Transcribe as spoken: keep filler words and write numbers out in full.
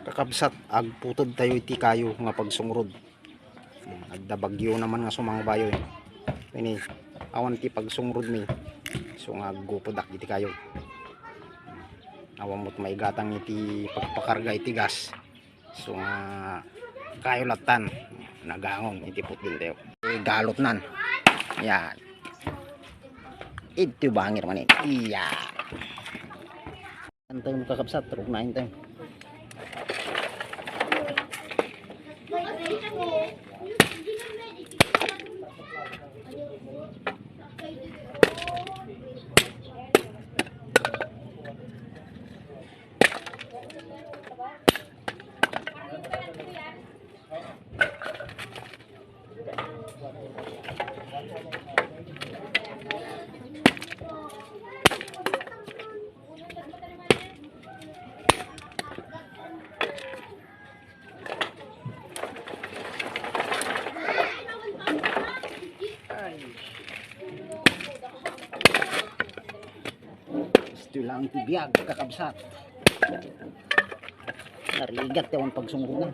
Kakabsat, agputod tayo iti kayo nga pagsungrod. Hmm, adda bagyo naman nga sumangbayo. Ini, awan ti pagsungrod mi. So nga aggupodak iti kayo. Awan mo't maigatang iti pagpakarga iti gas. So nga kayo latan. Nagangon iti putdin tayo. Igalot nan. Yan. Ito bangir manin. Iya. Antay mo kakabsat, turog na intay. Ay. Gusto lang ti biag, kakabsat. Narigat yawan pagsungruna.